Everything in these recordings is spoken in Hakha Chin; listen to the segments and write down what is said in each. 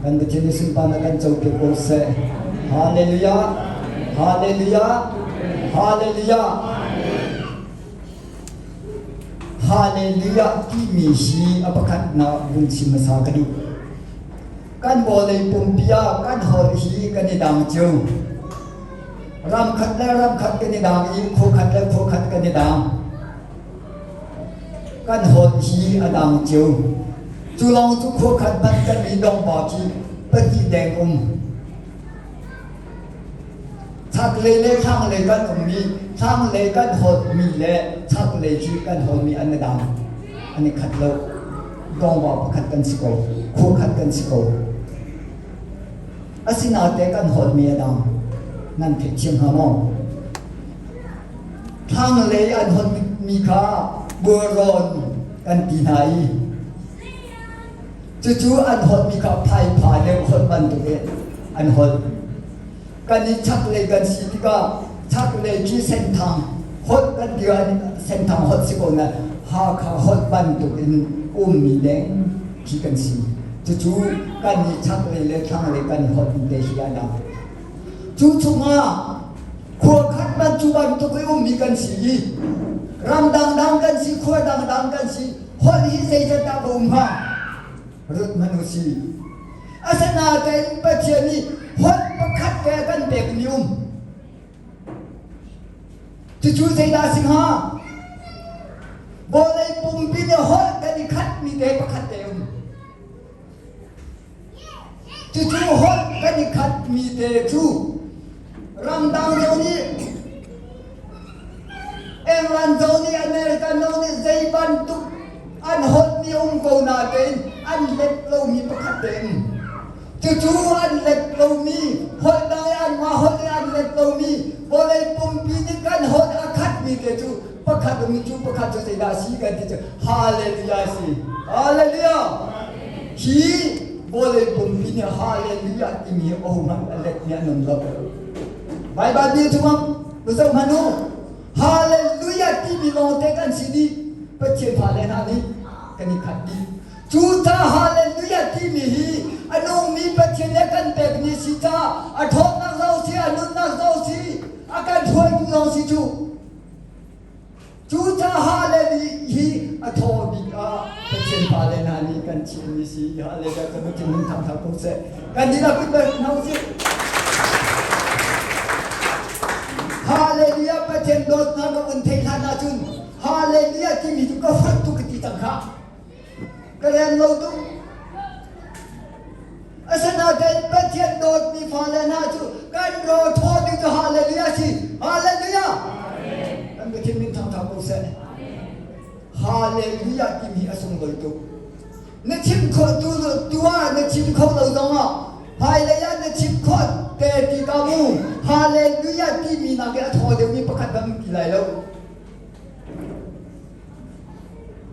Kan Pathian nih sunparnak kan copiak ko seh. Hallelujah! Hallelujah! Hallelujah! Hallelujah timi hi a pakhatnak vun chim hmasa ka duh. Kan vawlei pumpi ah kan holh hi kan i dang cio. Ram khat le ram khat kan i dang i khua khat le khua khat kan i dang. Kan holh hi a dang cio. Cu lawng cu khua khat hmanh kan i dong pa khi pahnih deng um. Chaklei le thlanglei kan ummi, thlanglei kan holhmi le chaklei khi kan holhmi an i dang. An i khat lo. Dongva pakhat kan si ko. Khua khat kan si ko. Asinain kan holhmi a dang. Nan theihthiam hnga maw? Thlanglei an holhmi kha buarrawn kan ti hna i cucu an holhmi kha phaipha deuh holh bantuk in an holh. Kan i chaklei kan si tikah chaklei khi senthang holh kan ti ah senthang holh si ko na Hakha holh bantuk in ummi deng khi kan si. Cucu kan i chaklei le thlanglei kan i holh te hi a dang. Cu chungah khua khat ban cu bantuk i ummi kan si i ram dangdang kan si, khua dangdang kan si, holh hi zeizat dah ka um hnga? Rut hmanh u si. Asinain Pathian nih holh pakhat te a kan pekmi um. Cucu zeidah a si hnga? Vawlei pumpi nih holh kan i khatmi te pakhat te um. Cucu holh kan i khatmi te cu ramdang zong nih England zong nih American zong nih zei bantuk an holhmi um ko natein an let lomi pakhat te um. Cucu an let lomi holh dang i anmah holh i an let lomi vawlei pumpi nih kan holh a khatmi te cu pakhat um cu pakhat cu zeidah a si kan ti cu Hallelujah si. Hallelujah. Hi vawlei pumpi nih Hallelujah timi ahohmanh a letmi an um lo. Baibal bia chungah va zoh hmanh u. Hallelujah timi lawngte kan si dih. Pathian fale hna nih kan i khat dih. Cucaah Hallelujah timi hi a nungmi Pathian nih a kan pekmi si caah a ṭhawnnak zong si, a nunnak zong si, a kan hruaitu zong si cu. Cucaah Hallelujah hi a thaw bik ah Pathian fale hna nih kan chimmi si. Hallelujah kan Pathian min thangṭhat ko seh. Kan dihlak in ber hna usih. Hallelujah Pathian dawtnak ka vun theih hlan ahcun Hallelujah timi cu ka holh tuk ka ti cang khah. Ka rem lo tuk. Asinain Pathian dawtmi fale hna cu kan ro thaw ding cu Hallelujah si. Hallelujah! Kan Pathian min thangṭhat ko seh. Hallelujah timi a sunglawi tuk. Na chim khawh tu tu ah na chim kho lo zongah hmailei ah na chim khawh te ti ka mu Hallelujah timi nak i a thaw deuhmi pakhat bang ti lai lo.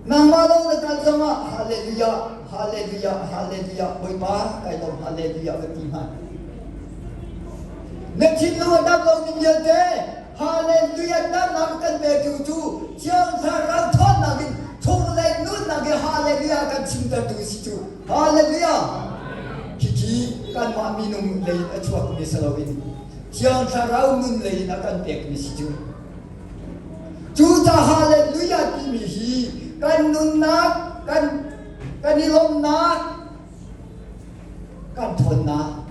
Nangmah lawng na kal zongah Hallelujah, Hallelujah, Hallelujah, Bawipa kai lawm Hallelujah ka ti hna. Na thinlung a dam lomi vialte Hallelujah damnak kan petu cu Thiang Thlarau ṭhawnnak in chunglei nunnak i Hallelujah kan chimtertu si cu Hallelujah. Khikhi kanmah minung lei in a chuakmi si loin Thiang Thlarau nun lei in a kan pekmi si cu. Cucaah Hallelujah timi hi kan nunnak, kan kan i lawmhnak, kan ṭhawnnak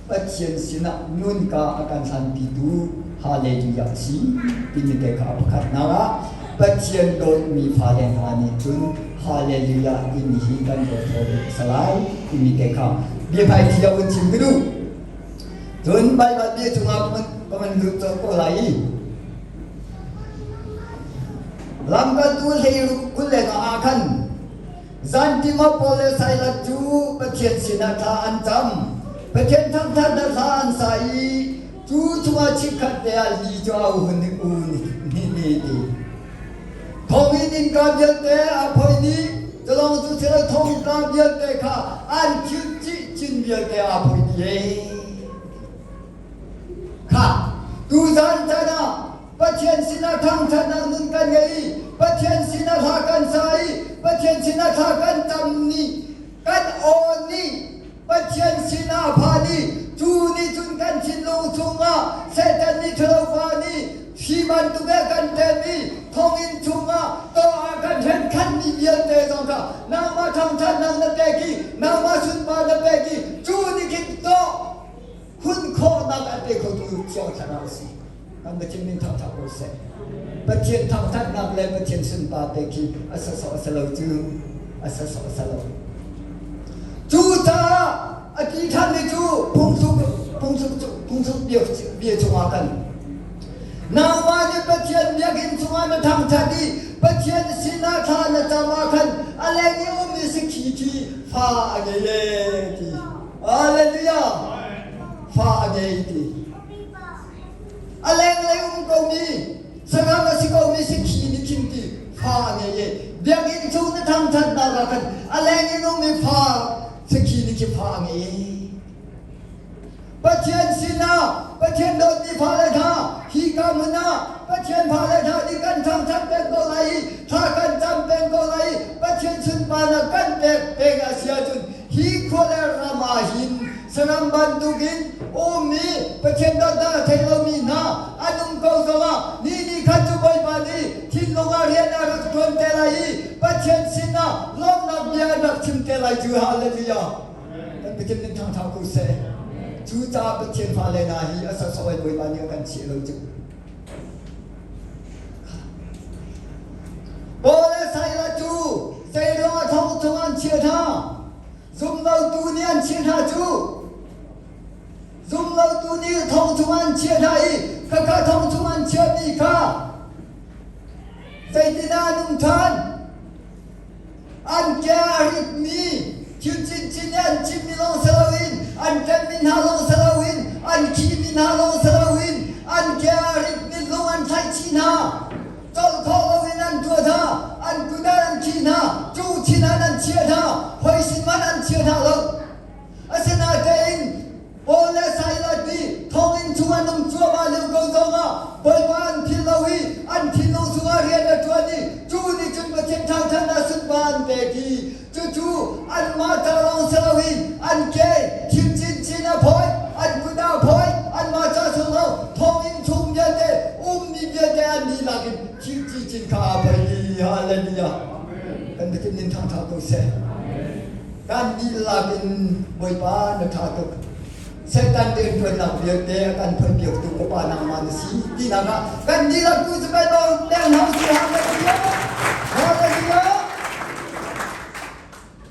Pathian sinah nunka a kan hlanpitu Hallelujah a si timi te kha a pakhatnak ah Pathian dawtmi fale hna nih cun Hallelujah timi hi kan dawt thaw a si lai timi te kha biahmaithi ah un chim ka duh. Cun Baibal bia chungah ka van lut colh ko lai i Lamkaltu hleiruk 22 ah khan zantim ah Paul le Silas cu Pathian sinah thla an cam. Pathian thangṭhatnak hla an sa i cu chungah chikkhat te ah li cu a hun i u ni ni ti. Thonginn innka vialte a phoih dih, culawng cu si lo thongtla vialte kha an thil cihcin vialte aa phoih dih ee. Kha tuzan caan ah Pathian sinah thangṭhatnak nun kan ngei i Pathian sinah hla kan sa i Pathian sinah thla kan cam nih kan aw nih Pathian sinah a phan i cu nih cun kan thinlung chungah Satan nih ṭhalopa nih hi bantuk he kan ṭem i thonginn chungah tawh ah kan ṭhenkhatmi vialte zong kha nangmah thangṭhatnak na pek i nangmah sunpar na pek i cu nih khin tawh hun khawhnak a pe khotu Thiang Thlarau a si. Kan Pathian min thangṭhat ko seh. Pathian thangṭhatnak le Pathian sunpar pek hi a sawsawh a si lo cu a sawsawh a si lo. Cucaah a ti ṭhanmi cu phungthluk phungthluk phungthluk bia bia chungah khan nangmah nih Pathian biakinn chungah na thangṭhat i Pathian sinah thla na cam ah khan a leng i ummi sakhi khi fa a ngei e ti. Hallelujah! Fa a ngei ti. A lenglei um komi saram a si komi sakhi nih khin ti fa a ngei i biakinn chung na thangṭhatnak ah khan a leng in ummi fa sakhi nih khi fa a ngei e. Pathian sinah Pathian dawtmi fale hna hi ka hmun ah Pathian fale hna nih kan thangṭhat peng ko lai i thla kan cam peng ko lai i Pathian sunparnak kan pek peng a si ahcun hi khua le ram ah hin saram bantukin ummi Pathian dawtnak a thei lomi hna an um ko zongah ni ni khat cu Bawipa nih thinlung ah rian a rak ṭuan te lai i Pathian sinah lawmhnak bia an rak chim te lai cu. Hallelujah! Kan Pathian min thangṭha ko seh. Cucaah Pathian fale hna hi a sawsawh in Bawipa nih a kan chiah lo cu. Paul le Silas cu zeiruang ah thong chung an chiah hna? Zumlotu nih an chiah hna cu. Zumlotu nih thong chung an chiah hna i khakha thong chung an chiahmi kha zeitindah an um ṭhan? An ke a ritmi thil chinchin i an chimmi lawng si loin an ṭemmi hna lawng si loin an khihmi hna lawng si loin an ke a ritmi lung an thlaih chih hna. Colh khawh loin an tuah hna, an kut ah an khih hna, cu thin ah an chiah hna, hoi sin hmanh an chia hna lo. Asinain Paul le Silas nih thonginn chung an um cuahmah lio ko zongah Bawipa an philh lo i an thinlung chungah rian a ṭuan i cu nih cun Pathian thangṭhatnak sunpa an pek i cucu anmah ca lawng si loin an ke thil chinchin a phawi, an kut ah a phawi, anmah ca chung lo thonginn chung vialte ummi vialte an dihlak in thil chinchin kha aa phawi dih. Hallelujah. Kan Pathian min thangṭhat ko seh. Kan dihlak in Bawipa na ṭha tuk. Satan rianṭuannak vialte a kan phoihpiaktu ka Pa nangmah na si tinak ah kan dihlak tu cu Baibal leng hau si Hallelujah! Hallelujah!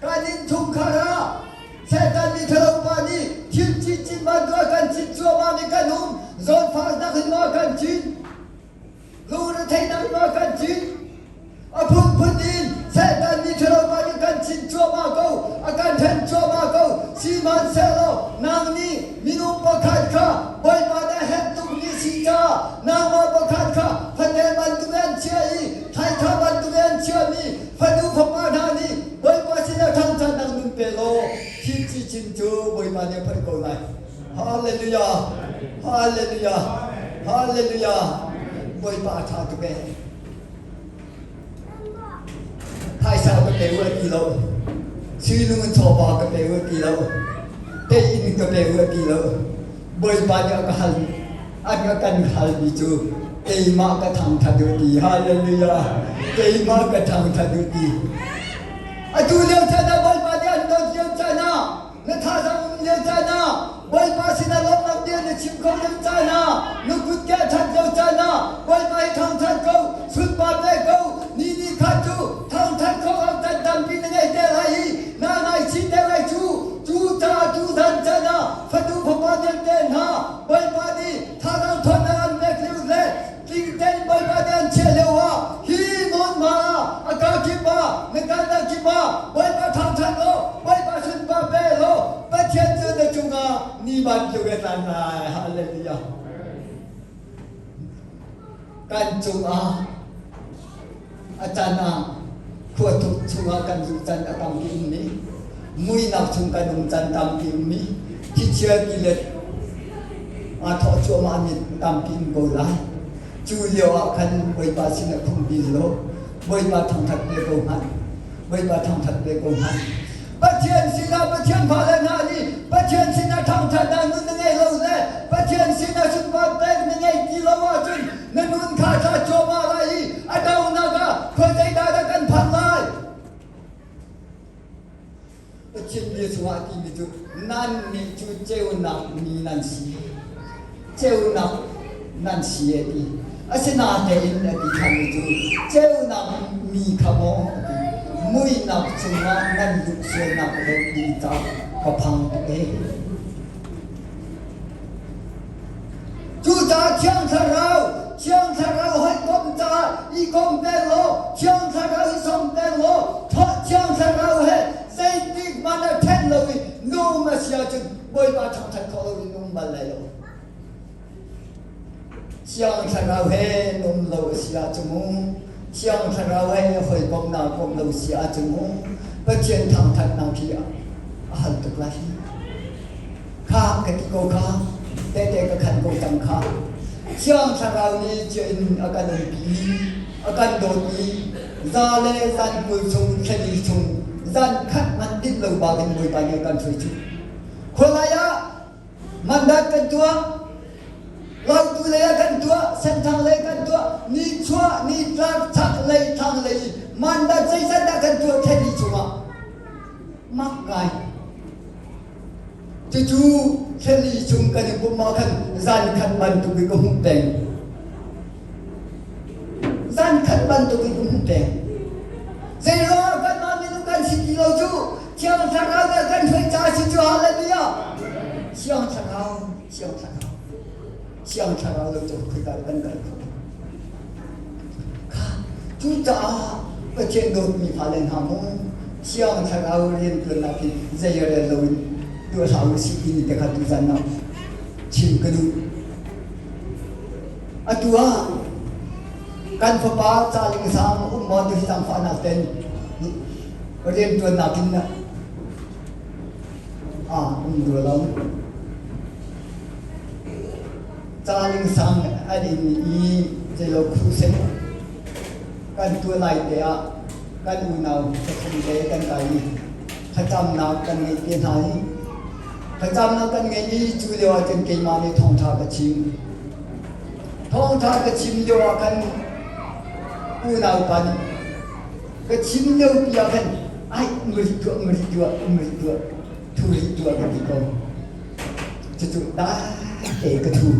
Kan innchungkhar ah Satan nih ṭhalopa nih thil cincin bantuk a kan chinh cuahmah mi kan um, zawnfahnak in maw a kan chinh? Lungretheihnak ma kan cin? A phunphun in Satan nih ṭhalopa nih kan cin cuahmah ko, a kan ṭhen cuahmah ko. Sihmanhsehlaw nang nih minung pakhat kha Bawipa nih a herh tukmi si caah nangmah pakhat kha fate bantuk an chiah i thaitha bantuk an chiahmi fanu fapa hna nih Bawipa sinah thangṭhatnak nun pe law thil cicin cu Bawipa nih a phoih ko lai. Hallelujah! Hallelujah! Hallelujah! Bawipa a ṭha tuk ee. Phaisa ka pe u a ti lo. Suilung in chawva ka pe u a ti lo. Tei-inn ka pe u a ti lo. Bawipa nih a ka hal a ka kan halmi cu keimah ka thangṭhat u ti. Hallelujah! Keimah ka thangṭhat u ti. Atu lio caan ah Bawipa nih an dawt lio caan ah Na thazaang um lio caan ah Bawipa sinah lawmhnak bia na chim kho lio caan ah na kutke a ṭhat lio caan ah Bawipa hi thangṭhat ko, sunpar ve ko, ni ni khat cu thangṭhat kho awk can tampi na ngei te lai i naa ngaichih te lai cu. Cu caah cu zan caan ah fanu fapa vialte hna Bawipa nih thazaang ṭhawnnak an pek lio le tling tein Bawipa nih an chiah lio ah hi nawnma ah a ka kip ah na kalnak kip ah Bawipa thangṭhat law Bawipa sunpa pe law Pathian cu na cungah ni bantuk a tlan lai. Hallelujah. Kan cungah a can ah khua thuk chungah kan luh can a tampi ummi muinak chung kan um can tampi ummi thichia tilet aa thawh cuahmah mi tampi um ko lai. Cu lio ah khan Bawipa sin a khum bil law Bawipa thangṭhat ve ko hmanh. Bawipa thangṭhat ve ko hmanh. Pathian sinah Pathian fale hna nih Pathian. timi cu nannih cu ceunak mi nan si. Ceunak nan si a ti. Asinain a ti ṭhanmi cu ceunak mi kha maw a ti. Muihnak chungah nan luh sualnak le ding caah ka phang tuk ee. Cucaah Thiang Thlarau, Thiang Thlarau hawikom caah i kom peng law, Thiang Thlarau i som peng law, Thiang Thlarau he zeitik hmanh ah ṭhen lo i nung a si ahcun Bawipa thangṭhat khawh loin um bal lai lo. Thiang Thlarau he nung lo a si ahcun mu, Thiang Thlarau he hawikomnak kom lo si ahcun mu, Pathian thangṭhatnak hi a hal tuk lai. Kha ka ti ko kha, tehte ka khan ko cang kha. Thiang Thlarau nih cia in a kan umpi, a kan dawt i za le zan 20 chung thlali chung zan khat hmanh dinh lo bak in Bawipa nih a kan hruai cu. Khualai ah mandat kan tuah, Lautu lei ah kan tuah, Senthang lei kan tuah, nichuah, nitlak, chaklei, thlanglei mandat zeizat dah kan tuah thlali chungah mak ngai. Cucu thlali chung kan i pumh ah khan zan khat bantuk in ka hmuh peng. Zan khat bantuk in ka hmuh peng. Zeiruangah kanmah minung kan si ti lo cu Thiang Thlarau nih a kan hruai caah si cu hallelujah. Thiang Thlarau, Thiang Thlarau, Thiang Thlarau lo cu khika kan kal kho. Kha cucaah Pathian dawtmi fale hna mu Thiang Thlarau rianṭuannak hi zei rel loin tuah hlah u sih timi te kha tuzan ah chim ka duh. Atu ah kan fapa ca ling sang um maw tu hi zaangfahnak ten rianṭuannak in ah um rua lo. Ca ling sang an in i zeilo khuhsen kan tuah lai te ah kan unau pathum te kan kai i thlacamnak kan ngeih te hna i thlacamnak kan ngeih i cu lio ah cun keimah nih thawngṭha ka chim. Thawngṭha ka chim lio ah khan unau pa nih ka chim lio pi ah khan ai um rih tuah um rih tuah um rih tuah thu rih tuah ka ti ko. Cucu dai te ka thu.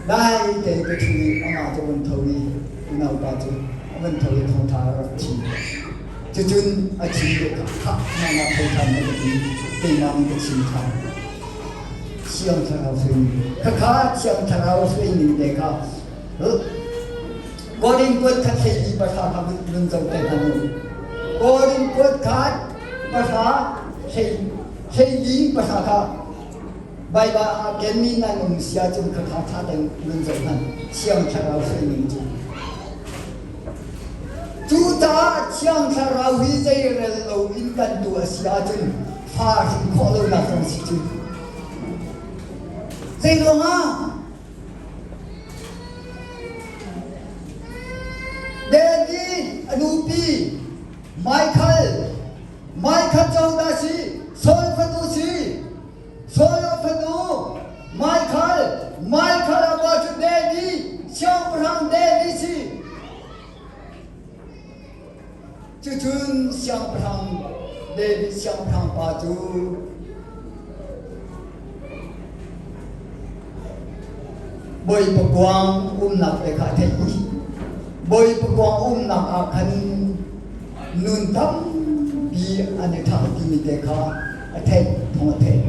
Dai te ka thu i amah cu a vun tho i unaupa cu a vun tho i thawngṭha a rak chim. Cucun a chim deuh kha khah nangmah tho ṭhan na ka ti keimah nih ka chim ṭhan. Thiang Thlarau hruaining khakha Thiang Thlarau hruaining te kha Korin kuat khat hleili pahra kha vun zoh te hmanh u. Korin kuat khat pahra hlei hleili pahra kha Baibal ah kenmi nan um si ahcun khakha ṭha tein nan zoh hmanh Thiang Thlarau hruaining cu. Cucaah Thiang Thlarau hi zeirel loin kan tuah a si ahcun fa hrin khawh lonak zong si cu. Zeiruangah David a nupi Michael Michael cozah si Saul fanu si Saul fanu Michael Michael a pa cu David siangpahrang David si Cucun siangpahrang David siangpahrang pa cu Bawipa kuang umnak te kha a theih i Bawipa kuang umnak ah khan nun tampi an i thah timi te kha a theih thawng a theih.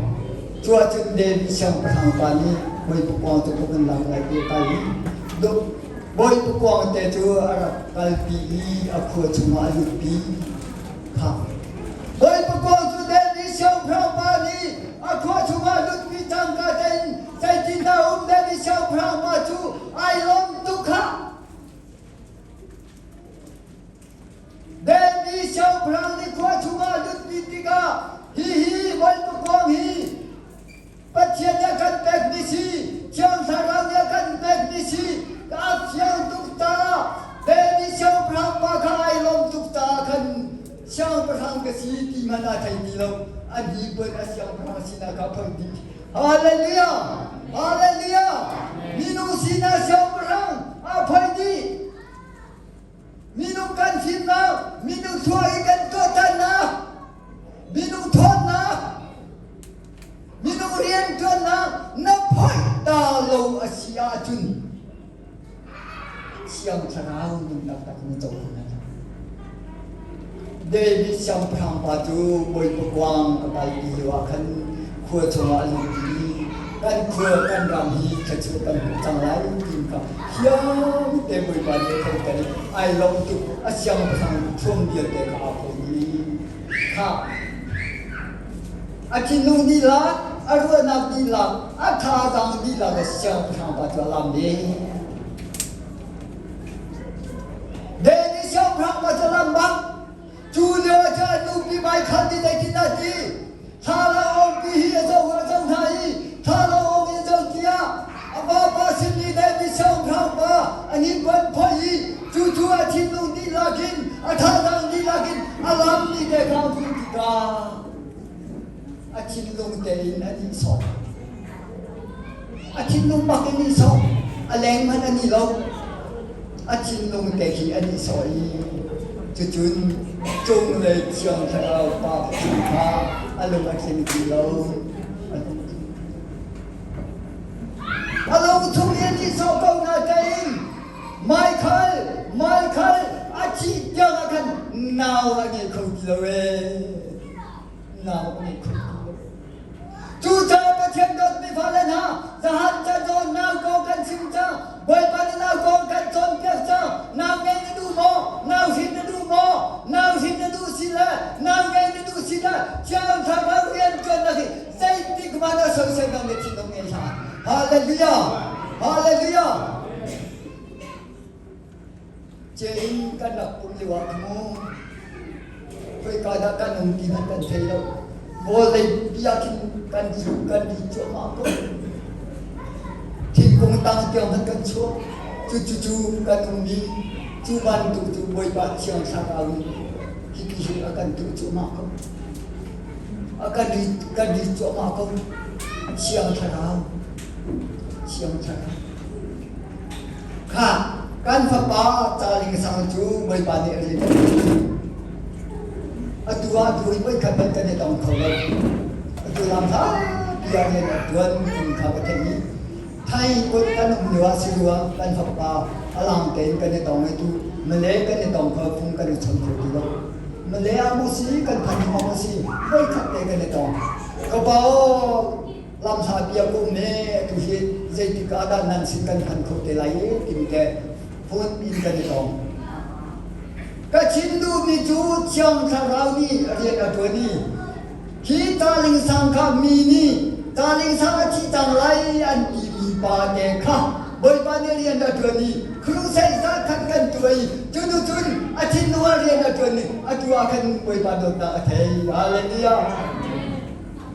Cu ahcun David siangpahrang pa nih Bawipa kuang cu ka vun lak lai ti a kal i Bawipa kuang te cu a rak kalpi i a khua chungah a lutpi kha. Bawipa kuang cu David siangpahrang pa nih a khua chungah lutpi cangka tein zeitindah um David siangpahrang pa cu ai lawm tuk kha. David siangpahrang nih khua chungah lutpi tikah hihi Bawipa kuang hi Pathian nih a kan pekmi si, Thiang Thlarau nih a kan pekmi si, a fiang tuk caah David siangpahrang pa kha ai lawm tuk caah khan siangpahrang ka si ti hmanh aa thei ti lo. A hnipuan a siangpahrang sinak kha phoih dih. Hallelujah! Hallelujah! Minung sinak siangpahrang aa phoih dih. Minung kan fimnak, minung thua i kan tuahtannak, minung thawnnak. lo a si ahcun Thiang Thlarau nun taktak na co kho lai lo. David siangpahrang pa cu Bawipa kuang a kalpi lio ah khan khua chungah a lut i kan khua kan ram hi thluachuah kan hmuh cang lai ti kha hiang te Bawipa nih a theihter i ai lawm tuk a siangpahrang thuam vialte kha aa phawt i kha a thinlung dihlak a ruahnak dihlak a thazaang dihlak a siangpahrang pa cu a lam ve. David siangpahrang pa cu lam bak cu lio ah cun a nupi Michal nih zeitindah a ti? Thlalangawngpi hi a zoh a zoh hna i thlalangawng in zoh tiah a vapa sin i David siangpahrang pa an i puan phoih i cu cu a thinlung dihlak in a thazaang dihlak in a lammi te kha a hmuh tikah a thinlung tein a nihsawh. A thinlung bak in nihsawh. A leng hmanh a ni lo. A thinlung te khi a nihsawh i cucun cunglei Thiang Thlarau Pa Pathian kha a lung a tling ti lo. A lung chung i a nihsawh ko na tein Michael, Michael a thih tiang ah khan nau a ngei kho ti lo ee. Nau a ngei kho ti lo. Cucaah Pathian dawtmi fale hna, zahan ca cawn nau kong kan chim cang, Bawipa nih nau kong kan cawnpiak cang. Nau ngei na duh maw? Nau hrin na duh maw? Nau hrin na duh si le nau ngei na duh si le Thiang Thlarau rian ṭuannak hi zeitik hmanh ah soiselnak na thinlung ngei hlah. Hallelujah! Hallelujah! Cein kan rak pum lio ah khan mu khoika dah kan um ti hmanh kan thei lo. Vawlei pi ah khin kan zu kan ri cuahmah ko. Thingkung tang tiang hmanh kan chuak. Cu cu cu kan um i cu bantuk cu Bawipa Thiang Thlarau nih hiti hin a kan tuh cuahmah ko. A kan ri kan ri cuahmah ko. Thiang Thlarau Thiang Thlarau Kha kan fapa Caling Sang cu Bawipa nih a rian a ṭuan. Atu ah tu hi voikhat hmanh kan i tong kho lo. Atu lam hlatpi ah rian a ṭuan timi kha ka theih i thai kut kan um lio ah si rua kan fapa a lang tein kan i tong i tu Malay kan i tong kho phung kan i chawn kho ti lo. Malay ah maw si kan phan hnu ah maw si voikhat te kan i tong. Ka pa aw lamhla bia ko ne atu hi zeitik ah dah nan sin kan phan kho te lai i timi te phone in kan i tong. Ka chim duhmi cu Thiang Thlarau nih rian a ṭuan i hi taling sang kha mi nih taling sang a thi cang lai an timi pa te kha Bawipa nih rian a ṭuan i crusade zat khat kan tuah i cu cun a thinlung ah rian a ṭuan i atu ah khan Bawipa dawtnak a thei. Hallelujah!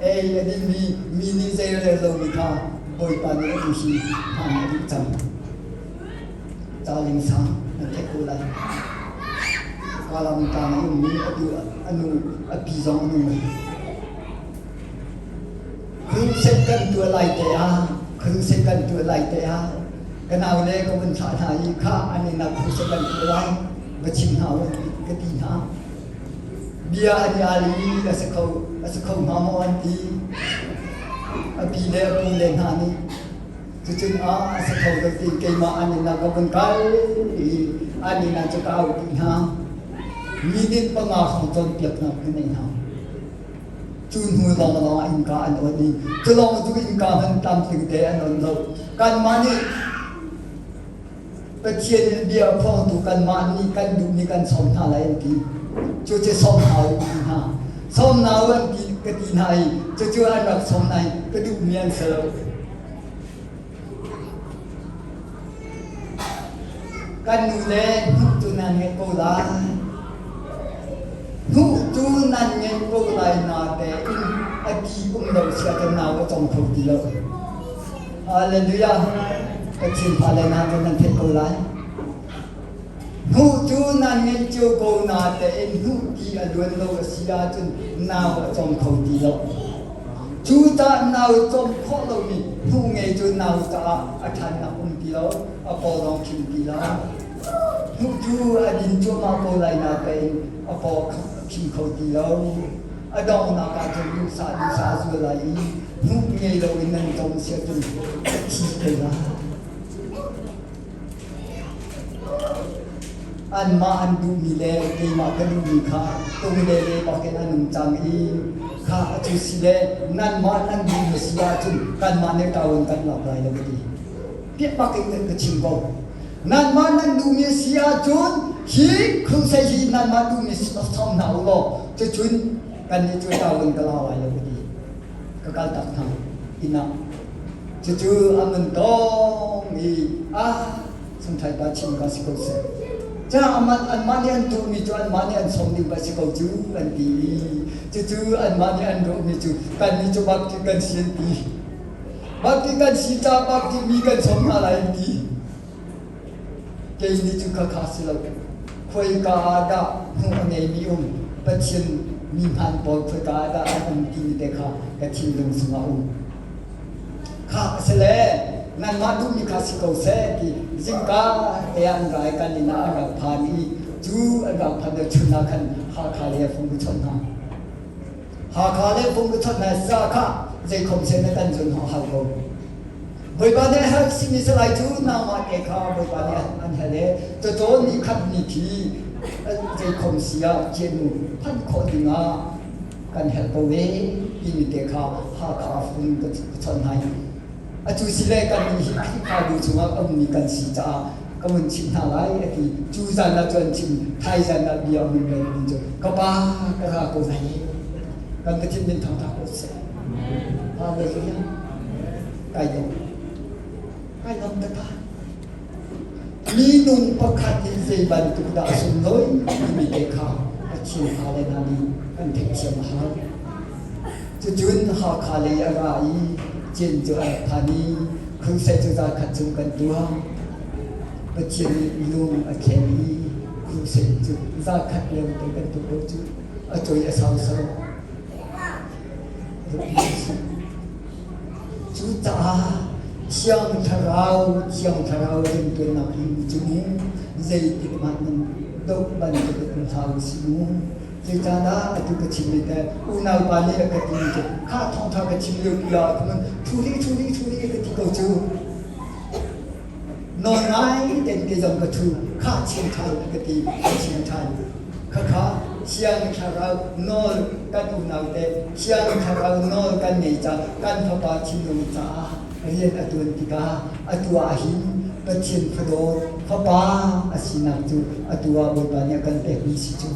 Ei a dingmi mi nih zei rel lomi kha Bawipa nih a duh hi hman a duh cang. Caling sang nan theih ko lai. Kalam tlang a ummi a du a nu a pi zong a nung. Crusade kan tuah lai te ah, crusade kan tuah lai te ah, ka nau le ka vun thlah hna i kha an inn ah crusade kan tuah lai, va chim hna u ka ti hna. Bia an i al i a si kho a si kho hnga maw an ti. A pi le a pu le hna nih cucun a a si kho lo ti keimah an inn ah ka vun kal i an inn ah cu ka au ti hna. Minute panga hrawng cawnpiaknak ka nei hna. Cu hnu lawnglawng ah innka an on i cu lawng cu innka hman tlamtling te an on lo. Kanmah nih Pathian bia phuangtu kanmah nih kan duhmi kan sawm hna lai an ti. Cucu sawm hna u ti hna. Sawm hna u an ti ka ti hna i cucu an rak sawm hna i ka duhmi an si lo. Kan nu le hnuh tu nan ngeih ko lai. Hnuh tu nan ngeih ko lai na tein a ti um lo sia kan nau a cong kho ti lo. Hallelujah. Pathian fale hna cu nan theih ko lai. Hnuh cu nan ngeih cio ko na tein hnuh ti a luan lo a si ahcun nau a cawm kho ti lo. Cu cah nau cawm khawh lomi hnuh ngei cu nau caah a ṭhannak um ti lo, a paw zong khim ti lo. Hnuh cu a din cuahmah ko lai na tein a paw khim kho ti lo. A donghnak ah cun duhsah duhsah a zual lai i hmuh ngei loin nan com si ahcun ka thi te lai. Anmah an duhmi le keimah ka duhmi kha tung le le bakin an um cang i kha cu si le nanmah nan duhmi si ahcun kanmah nih ṭaun kan lak lai lo ka ti. Piah bakin ka chim ko. Nanmah nan duhmi si ahcun hi crusade hi nanmah duhmi som hna u law cucun kannih cu ṭaun ka la lai lo ka ti. Ka kal tak hna inn ah. Cucu a mun tawng i ah sungṭhai pa chim ka si ko seh. Ca aman anmah nih an tuahmi cu anmah nih an som ding ba si ko cu an ti i cucu anmah nih an ruahmi cu kannih cu bapti kan si an ti. Bapti kan si ca bapti mi kan som hna lai an ti. Kei nih cu khakha si lo. Khuaika ah dah hmuh a ngeimi um Pathian mi hmaan pawl khuaika ah dah an um timi te kha ka thinlung chungah a um. Kha a si le nanmah duhmi kha si ko seh ti zingka te ah an ra i kan inn ah an rak phan i cu an rak phan le chun ah khan Hakha lei ah fung ka chawnh hna. Hakha le fung ka chawnh hna sa kha zeikhom sen na kan zun hau hau ko. Bawipa nih a herh simi salai cu nangmah te kha Bawipa nih an hal i cacawn ni khat ni khi zeikhom si ah cianu phanh khawh dingah kan herh ko ve timi te kha Hakha fung ka chawnh hna i atu si le kan nih hi Khrihfabu chungah a ummi kan si caah ka vun chimh hna lai a ti. Cu zan ah cun chim thai zan ah bia mun le mi cu ka pa ka ra ko lai kan Pathian min thangtha ko seh. Hallelujah. Kai lawm. Kai lawm taktak. Minung pakhat nih zei bantuk dah a sunlawi timi te kha Pathian fale hna nih kan theihthiam a hau. Cucun Hakha lei a ra i Cin cu a rak phan i crusade cu zarkhat chung kan tuah. Pathian nih lung a thlen i crusade cu zarkhat leng te kan tuah ko cu a cawi a sau sau. Cucaah Thiang Thlarau, Thiang Thlarau rianṭuannak hi cu zeitik hmanh nan doh bantuk in hlah u sih mu. Zeicahdah atu ka chimmi te unaupa nih a ka timi cu kha thawngṭha ka chim lio pi ah khan ṭhu rih, ṭhu rih, ṭhu rih ka ti ko cu. Nawl ngai tein kei zong ka ṭhu, kha chim ṭhan ka ti, ka chim ṭhan. Khakha Thiang Thlarau nawl kan unau te Thiang Thlarau nawl kan ngei ca kan fapa thinlung caah rian a ṭuan tikah atu ah hin Pathian fadawt fapa a sinak cu atu ah Bawipa nih a kan pekmi si cu.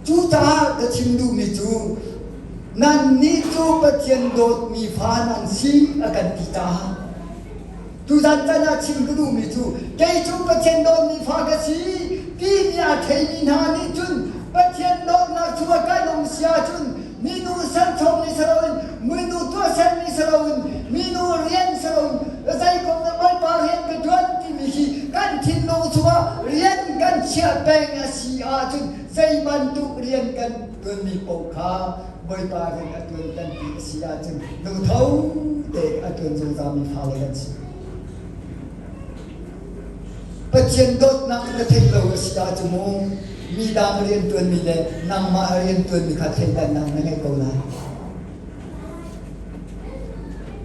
Cucaah ka chim duhmi cu nannih cu Pathian dawtmi fa nan si a kan ti caah Tuzan can ah chim ka duhmi cu kei cu Pathian dawtmi fa ka si timi a theimi hna nih cun Pathian dawtnak chungah kan um si ahcun minu serchommi si loin minu tuahsermi si loin minu rian si loin zeikom le Bawipa rian ka ṭuan timi hi kan thinlung chungah rian kan chiah peng a si ahcun zei bantuk rian kan ṭuanmi paoh kha Bawipa rian a ṭuan kan ti a si ahcun lungtho tein a ṭuan zungzalmi fale kan si. Pathian dawtnak na theih lo a si ahcun mu mi dang rian ṭuanmi le nangmah rian ṭuanmi kha thleidannak na ngei ko lai.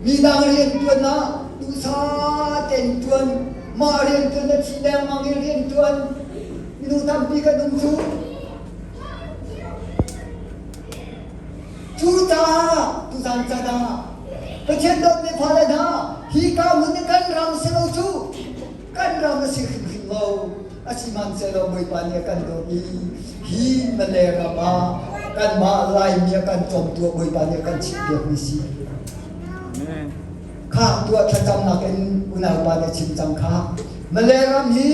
Mi dang rian ṭuan ah duhsah tein ṭuan, mah rian ṭuan a thi lengmang i rian ṭuan minung tampi kan um cu. Cucaah tuzan can ah Pathian dawtmi fale hna, hi ka hmun i kan ram si lo cu kan ram a si hrimhrim lo. Asihmanhsehlaw Bawipa nih a kan dawt i hi Malay ram ah kanmah Laimi a kan cawmtu ah Bawipa nih a kan chimhpiakmi si. Kha tuah thlacamnak in unaupa nih a chim cang kha. Malay ram hi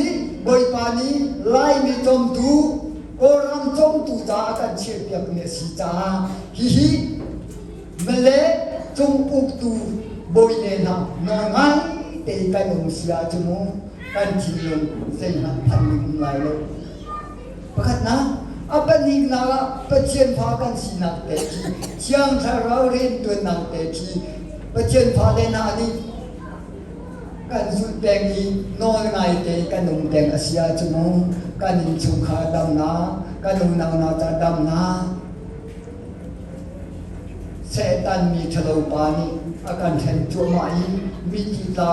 Bawipa nih Laimi cawmtu Kawlram cawmtu caah a kan chiahpiakmi a si caah hihi Malay cung uktu bawile hna nawl ngai tein kan um si ahcun mu kan thinlung zeihmanh phan ning um lai lo. Pakhatnak, a pahnihnak ah Pathian fa kan sinak te khi Thiang Thlarau riantuannak te khi Pathian fale hna nih kan zulh peng i nawl ngaite kan um peng a si ahcun mu kan innchungkhar damnak. Kan unau hna ca damnak Satan mi ṭhalo pa nih a kan hren cuahmah i mi titla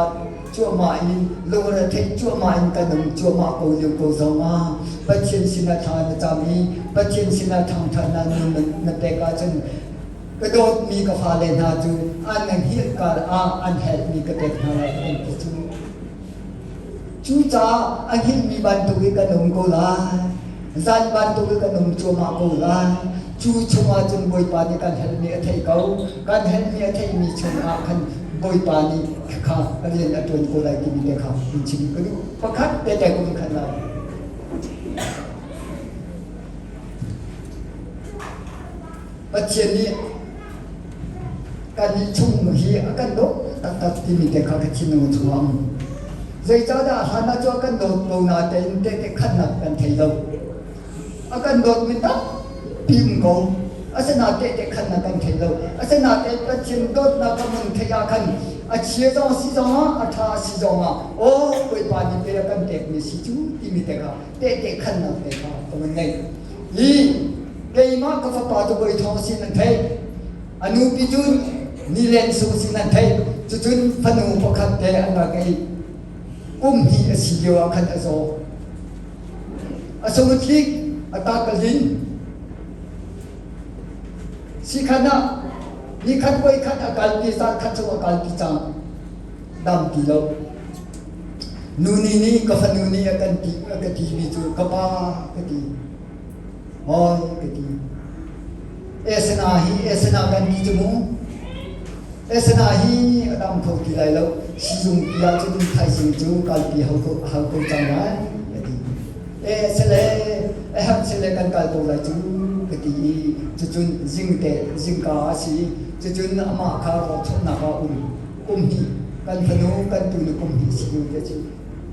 cuahmah in lungretheih cuahmah in kan um cuahmah ko lio ko zongah Pathian sinah thla na cam i Pathian sinah thangṭhatnak nun na pek ahcun ka dawtmi ka fale hna cu an hngilh kar ah an helhmi ka pek hna lai kan ti cu. Cucaah a hngilhmi bantuk i kan um ko lai. Zan bantuk i kan um cuahmah ko lai. Cu chungah cun Bawipa nih kan helhmi a theih ko. Kan helhmi a theihmi chungah khan Bawipa nih kha rian a ṭuan ko lai timi te kha in chim ka duh. Pakhat te te kum khan lai. Pathian nih kannih chung hi a kan dawt taktak timi te kha ka thinlung chungah a um. Zeicahdah hlan ah cu a kan dawt ko natein tehte khannak kan thei lo. A kan dawtmi tampi um ko. Asinain tehte khannak kan thei lo. Asinain Pathian dawtnak ka mun theih ah khan a chia zong si zongah a ṭha a si zongah aw Bawipa nih pe a kan pekmi si cu timi te kha tehte khannak te kha ka mun ngei. Hi keimah ka fapa cu Bawi Thawng sin an theih. A nupi cu Nilen Sung sin an theih. Cucun fanu pakhat te an rak ngei. Kum hnih a si lio ah khan a zaw. A sung a tlik, a tak a lin. Sikhan ah nikhat voi khat a kalpi, zan khat chung a kalpi cang. Dam ti lo. Nuni nih ka fanu nih a kan ti a ka timi cu ka pa ka ti. Hoi ka ti. Esana hi esana kan ti cu mu. Esana hi a dam kho ti lai lo. Sizung pi ah cun thaizing cu kalpi hau ko hau ko cang lai ka ti. E sele a herh sele kan kal ko lai cu ka ti i cucun zingte zingka a si cucun amah kha rawlchawhnak ah um kum hnih kan fanu kan tunu kum hnih si lio te cu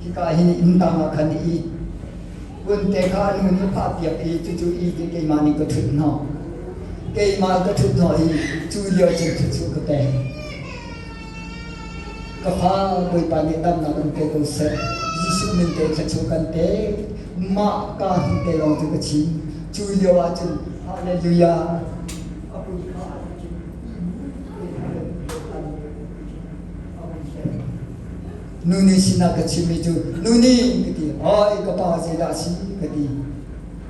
hika hin inn tang ah khan i kun te kha a nu nih phah piak i cucu i ti keimah nih ka ṭhut hnawh keimah ka ṭhut hnawh i cu lio cun cu ka pek ka fa Bawipa nih damnak in pe ko seh Jesuh min te kha cu kan pek mah ka hin te lawng cu ka chim cu lio ah cun hallelujah a pui kha Nuni sinah ka chimmi cu nuni ka ti hoi ka pa zeidah a si ka ti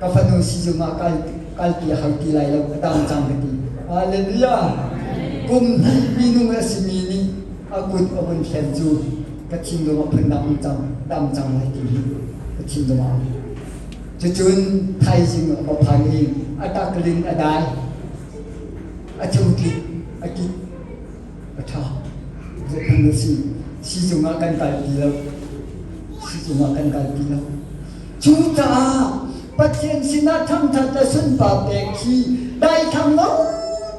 ka fanu sizung ah kal kalpi a hau ti lai lo a dam cang ka ti hallelujah kum hnih minung a simi nih a kut a vun thlen cu ka thinlung a phundang cang dam cang lai ti hi ka thinlung ah cucun thaizing a va phan i a taklin a dai a chungtlik a kik a ṭha zohhmanh u sih sizung ah kan kal ti lo sizung ah kan kal ti lo cucaah Pathian sinah thangṭhat le sunpar pek khi daithlang lo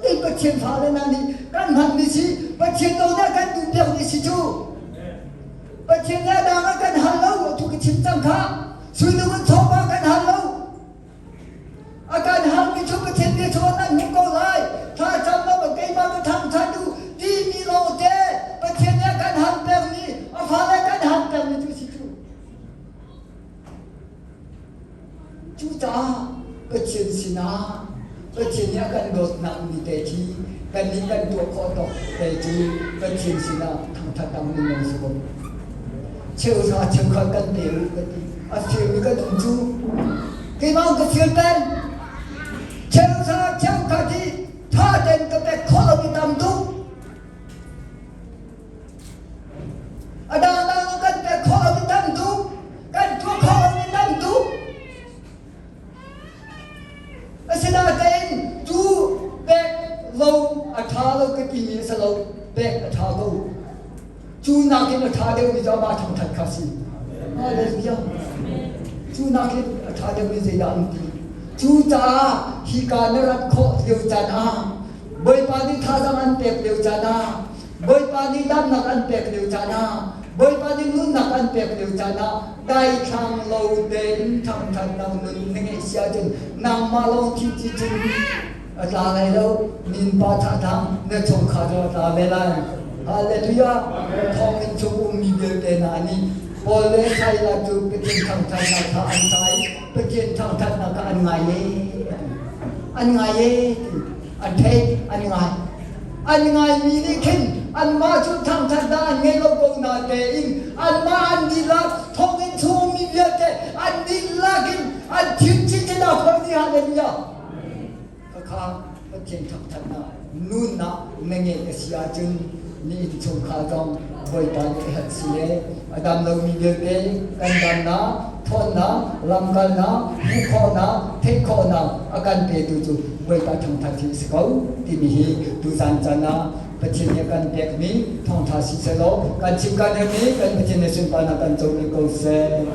tein Pathian fale hna nih kan hmanmi si Pathian lo nih a kan duhpiakmi si cu Pathian nih a dang a kan hal lo atu ka chim cang kha suinung in chawva kan hal lo A kan halmi cu Pathian bia chung nan hmuh ko lai. Thla cam lo keimah ka thangṭhat u timi lawngte Pathian nih a kan hal pengmi, a fale kan hal pengmi cu si cu. Cucaah Pathian sinah Pathian nih a kan dawtnak mi te khi kannih kan tuah khawh tawk te cu Pathian sinah thangṭhat ang min lawng si ko. Cheuhra cheukhat kan pe u ka ti. A firmi kan um cu keimah ka fir peng. Cheuhra cheukhat hi tha tein ka pek khawh lomi tam tuk. A dangdang kan pek khawh lomi tam tuk. Kan tuah khawh lomi tam tuk. Asinain tu pek lo a ṭha lo ka timi a si lo, pek a ṭha ko. Cu nakin a ṭha deuhmi cu amah thangṭhat kha a si. Hallelujah. Cu nakin a ṭha deuhmi zeidah an ti? Cucaah hika na rat khawh lio caan ah Bawipa nih thazaang an pek lio caan ah Bawipa nih damnak an pek lio caan ah Bawipa nih nunnak an pek lio caan ah daithlang lo tein thangṭhatnak nun na ngeih si ahcun nangmah lawng thi ci cun a tla lai lo minpa thahthang na chungkhar cu a tla ve lai hallelujah thawnginn chung ummi vialte hna nih. Paul le Silas cu Pathian thangṭhatnak kha an sa i Pathian thangṭhatnak kha an ngai e an ngai e ti an theih an ngai. An ngaimi nih khin anmah cu thangṭhatnak an ngei lo ko na tein anmah an dihlak thonginn chungmi vialte an dihlak in an thin cincin a khoi dih hallelujah. Khakha Pathian thangṭhatnak nunnak na ngeih a si ahcun na innchungkhar zong Bawipa nih a herh si le a dam lomi vialte kan damnak, ṭhawnnak, lamkalnak, hmuh khawhnak, theih khawhnak a kan petu cu Bawipa thangṭhat hi a si ko timi hi tuzan caan ah Pathian nih a kan pekmi thawngṭha si sehlaw kan chim kan herhmi kan Pathian nih sunparnak kan co ve ko seh.